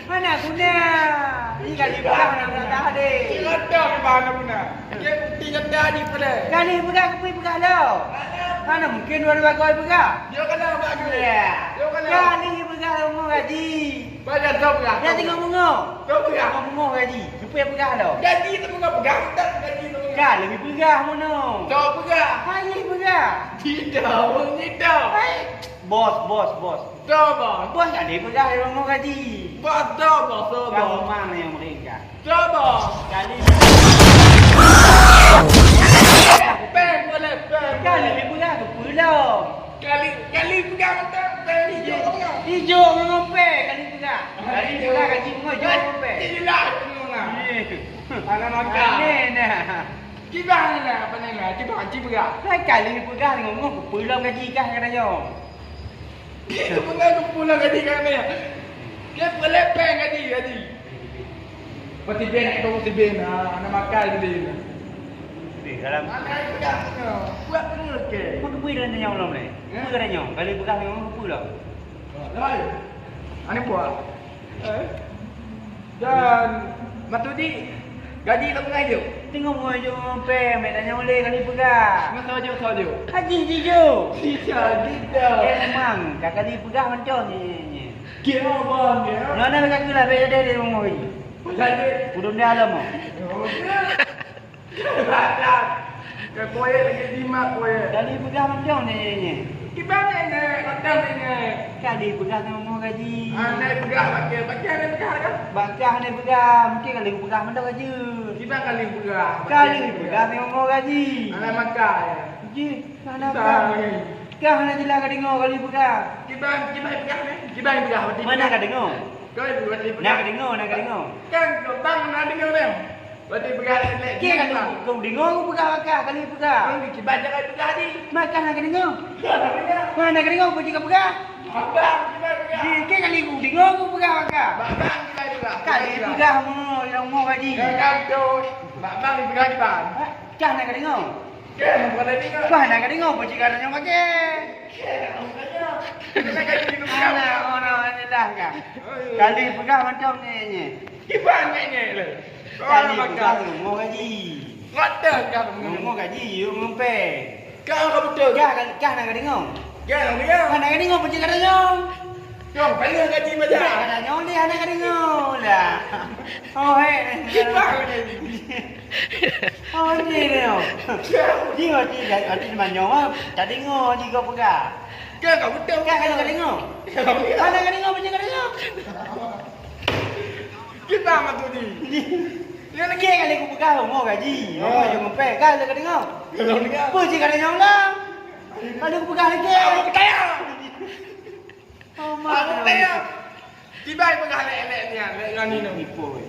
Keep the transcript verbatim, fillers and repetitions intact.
Hana guna. Ni kali peugah hana guna dah deh. Cerita ke mana guna? Dia bukti kata di pula. Kali peugah, keupeue peugah lo? Hana mungkin dua-dua goi peugah. Dia kena bagi. Ya. Dia kena. Kali peugah rumoh gaji. Bagi tu peugah. Dia tengok bungo. Tu peugah. Tengok bungo gaji. Keupeue peugah lo? Gaji tu peugah, peugah tak gaji tu peugah. Kali peugah mono. Tu peugah. Kali peugah. Tidak, tidak. Hai. Bos, bos, bos. Bos. Bos kali peugah rumoh gaji. Bos, bos, bos. Kamu mana yang mereka? Bos. Kali. Peng boleh, peng. Kali boleh. Peugah tu pulang. Kali, kali peugah mata, peng hijau. Hijau memang peng kali peugah. Kali peugah gaji bungo hijau memang peng. Tidak, tidak, tidak. Anak makan. Aneh nah. Kiban ni lah, apa ni lah? Kiban, ci peugah. Hai kali peugah dengan ngoh, peulom gaji kah kata nyoe. Dia tu peugah tu pulang gaji kami. Dia pelepeng gaji, gaji. Pati ben nak tahu si ben, ah, anak makai si ben. Di dalam. Makai pegang tu. Buat penuh ke? Kau tu bui dan tanya ulang ni. Ya? Bui katanya, kali pegang dengan kau pulang. Lain. Ani buat. Eh? Dan Matudi, gaji tak pernah jok. Tengok muka jok pem, nak tanya uleh kali pegang. Masa jok, masa jok. Haji jijok. Tidak, tidak. Memang, kakak ni pegang macam ni. Kira abang ya. Nyonya kaki lah, beda dari rumah ni. Jadi. Udun dia alam. Oh, ya. Badan. Ke koyek lagi lima koyek. Kali peugah macam ni, ni. Kiban ni, ni, macam ni, ni. Kali peugah sama mau gaji. Andai peugah bakeh, bakeh andai peugah kan? Bakeh andai peugah, mungkin kali peugah macam gaji. Kiban kali peugah. Kali peugah sama mau gaji. Andai makai. Ji, mana Kiban kah? Ni. Kah nak jelas ka dengar kali peugah. Kiban, kiban peugah ni. Kiban peugah. Mana ka dengar? Kau peugah. Nak ka dengar, nak ka dengar. Kan, bang nak dengar ni. Berarti peugah lek-lek. Kira kan kau dengar aku peugah bakah kali peugah. Kau ni kiban jangan peugah tadi. Makah nak dengar. Mana nak dengar apa cakap peugah? Abang kiban peugah. Kira kali aku dengar aku peugah bakah. Abang kiban peugah. Kali peugah mu yang mau gaji. Kau tu. Abang peugah kiban. Kah nak dengar. Kah nak dengar. Kah nak dengar apa cakap nak pakai. Kah nak dengar. Anak orang ni dah kan. Kali peugah macam ni. Kiban nak nyek le. Kali peugah rumoh gaji. Ngata ka rumoh gaji, rumoh peng. Ka ka beutôi. Kah, kah na ka deungoe? Kah na ka deungoe? Hana ka deungoe, peue cit ka deungoe? Nyang paling gaji macam. Ka deungoe lé, hana ka deungoe lah. Oh, he. Kiban gaji. Oh, ni dia. Ji, ji, ji, ji manyong ah. Ka deungoe ji kau peugah. Kah ka beutôi. Kah ka deungoe? Hana ka deungoe, peue cit ka deungoe? Kiban matu ji. Dia lagi kali aku peugah rumoh gaji. Rumoh yang ngepek. Kah ka deungoe? Peue cit ka deungoe lah. Kali aku peugah lagi. Aku tanya. Oh, mak. Aku tanya. Kiban peugah lek-lek ni, lek ngan ni. Nipu.